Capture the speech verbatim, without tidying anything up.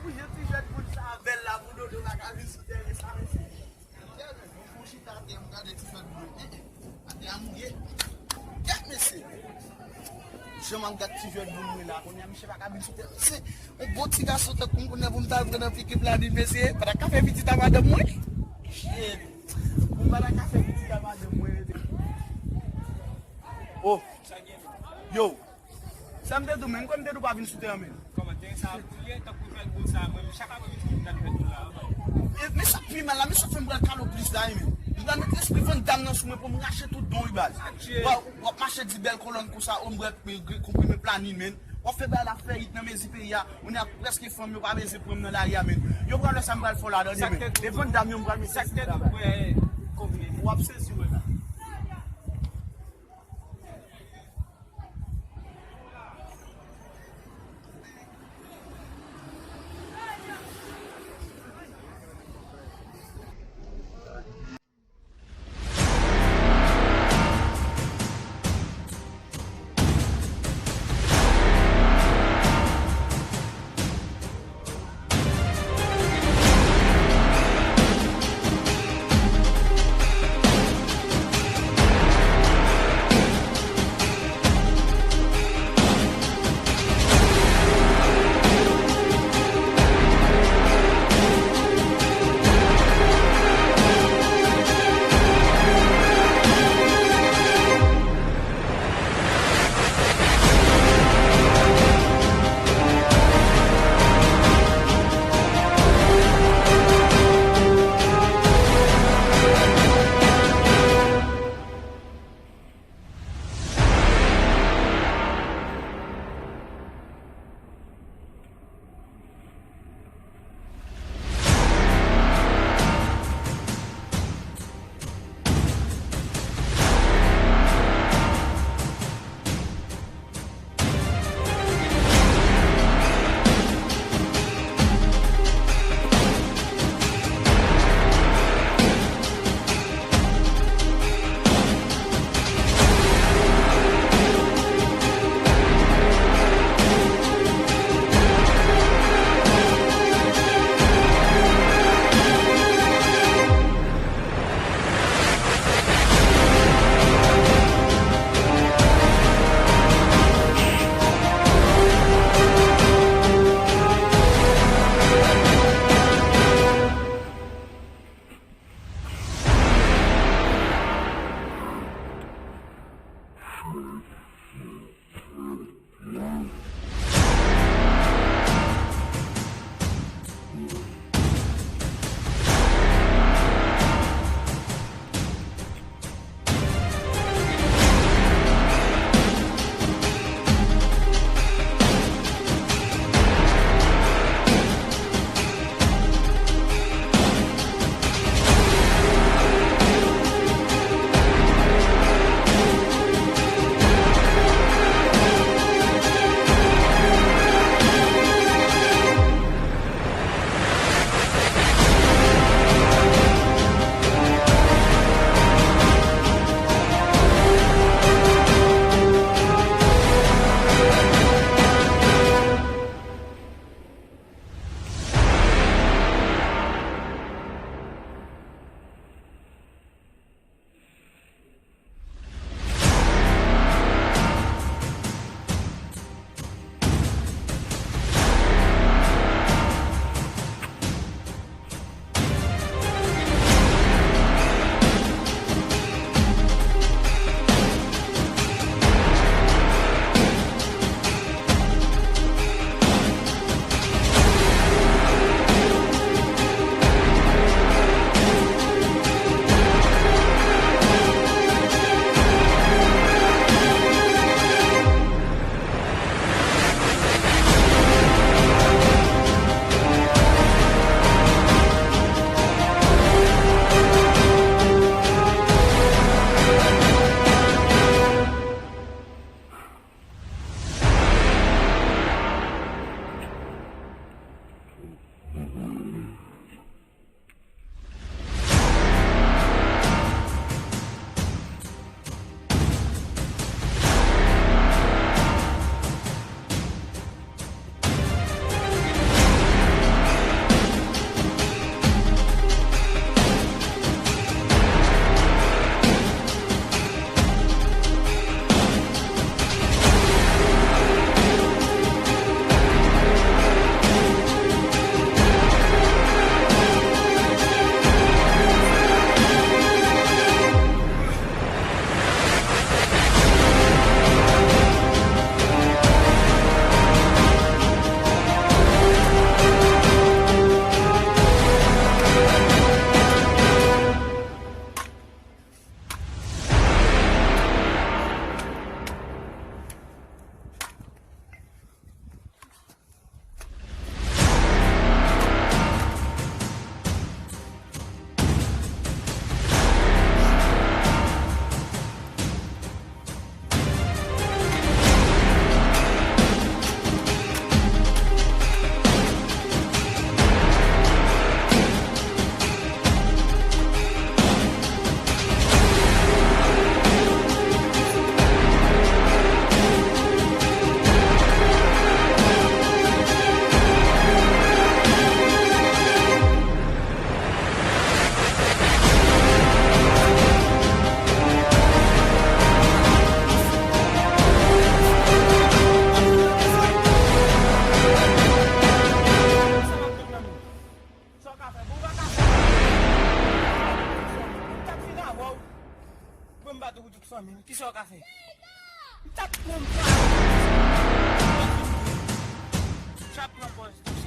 Pou jan ti jwèt boul sa bèl la pou Dodo pa ka vin sou tèren sa, mesye. Kèt, mesye. Pou chita atè, m gade ti jwèt boul. Eh, eh. Atè a mouye. Kèt, mesye. Jan m ap gad ti jwèt boul mwen la, kounye a misye pa ka vin sou tèren. Se yon bon ti gason tankou m, kounye a pou m ta pran nan figi planin, mesye. Pa ta ka fè pitit a madanm mwen. Shit. Pou m pa ta ka fè pitit a madanm mwen, mesye. Oh. Yo. Sa m te di w, men, m kwè m te di w pa vin sou tèren, men. Kòman tèren sa ap bouye, tankou jwèt boul sa, mwen, chak aprèmidi, m ta jwèt boul la. E, men sa k pi mal la, men sa k fè m pral kalo plis la, wi, men. M pral met lespri Van Damme nan sou mwen pou m rache tout don, wi, baz. W ap, w ap mache di bèl kolòn konsa, o, m pral konprime planin, men. W ap fè bagay la fè it nan mezi peyi a. Moun ap prèske fanm yo pa bezwen pran m nan lari a, men. Yo pral wè sa m pral fè w la, tande, men. E Van Damme yo m pral met lespri la, baz. W ap sezi wè la. Fanmi m, kisa w ka fè? M t ap pran m. Chat pran pòz.